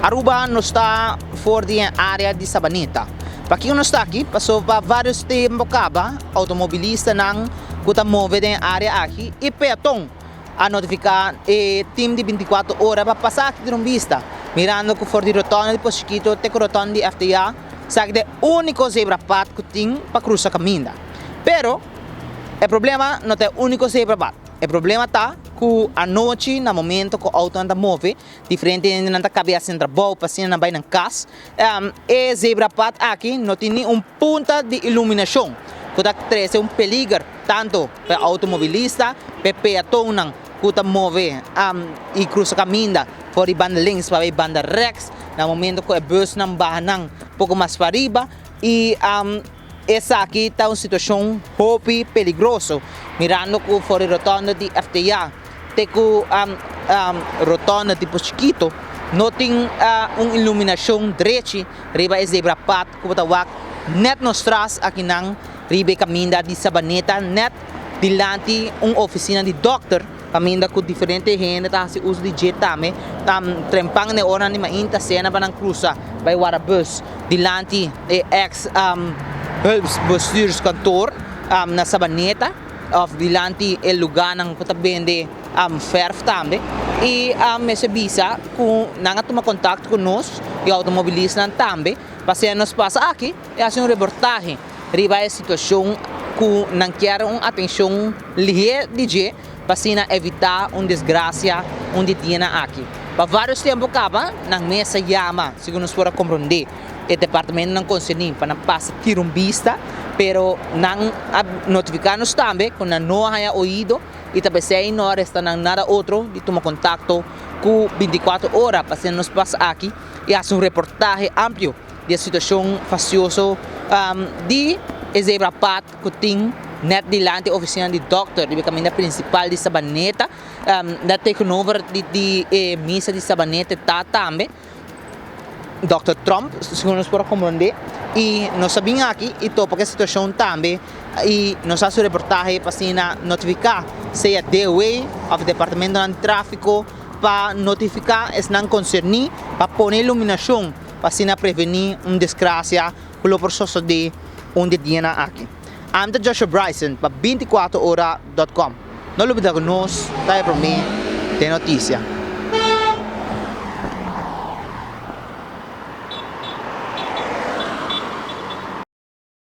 Aruba nos ta for di e area di Sabaneta. Pakiko nos ta aki? Pasobra pa varios tempo kaba automobilistanan ku ta move den e area aki i peaton a notifiká e tim di bintikuater ora pa pasa aki den un bista, mirando ku for di rotonda di Pos Chikito te ku rotonda di FTA esaki ta e úniko zebrapad ku tin pa krusa kaminda. Pero e problema no ta e úniko zebrapad. E problema ta ku anochi na momento ku outonan ta move, diferente hendenan ta kabia sin trabou pa asina nan bai nan kas. E zebrapad aki no tin ni un punta di iluminashon ku ta trese un peliger tantu pa e outomobilista, pa e peatonnan ku ta move i krusa kaminda for di banda links pa bai banda rèks na momento ku e bùsnan baha nan poko mas pariba i Esaki ta un situacion hopi peligroso, mirando cu for di rotonda di FTA te cu rotonda di Pos Chikito no tin un iluminacion drechi riba e zebrapad cu bo ta wak net nos tras akinan riba e caminda di Sabaneta net dilanti un oficina di dokter caminda cu diferente hende ta haci uso di dje tambe trempan den oranan di mainta cena pa nan crusa bay wara bus dilanti e ex hulpbestuurskantoor na Sabaneta of dilanti e lugarnan cu ta bende verf tambe y mester bisa cu nan a tuma contacto cu nos y automobilistnan tambe pa asina nos pasa aki y haci un reportahe riba e situacion cu nan kier un atencion lihe di dje pa asina evita un desgracia un di dianan aki. Pa varios tempo caba nan mes a yama, segun nos por a comprende, e departamentonan concerni pa nan pasa tira un bista, pero nan a notifica nos tambe cu nan no a haya oido y ta pesey no a resta nan nada otro di tuma contacto cu 24 ora pa asina nos pasa aki y haci un reportahe amplio di e situacion fastioso di e zebrapad cu tin net dilanti oficina di dokter riba e caminda principal di Sabaneta, net tegenover di e misa di Sabaneta ta tambe Dokter Tromp, segun nos por a comprende, y nos a bin aki y topa cu e situacion tambe y nos a haci un reportahe pa asina notifica sea DOW of departamentonan di trafico pa notifica esnan concerni pa pone iluminacion pa asina preveni un desgracia cu lo por sosode un di e dianan aki. Ami ta Joshua Bryson pa 24 ora dot com. No lubida cu nos ta e prome den noticia.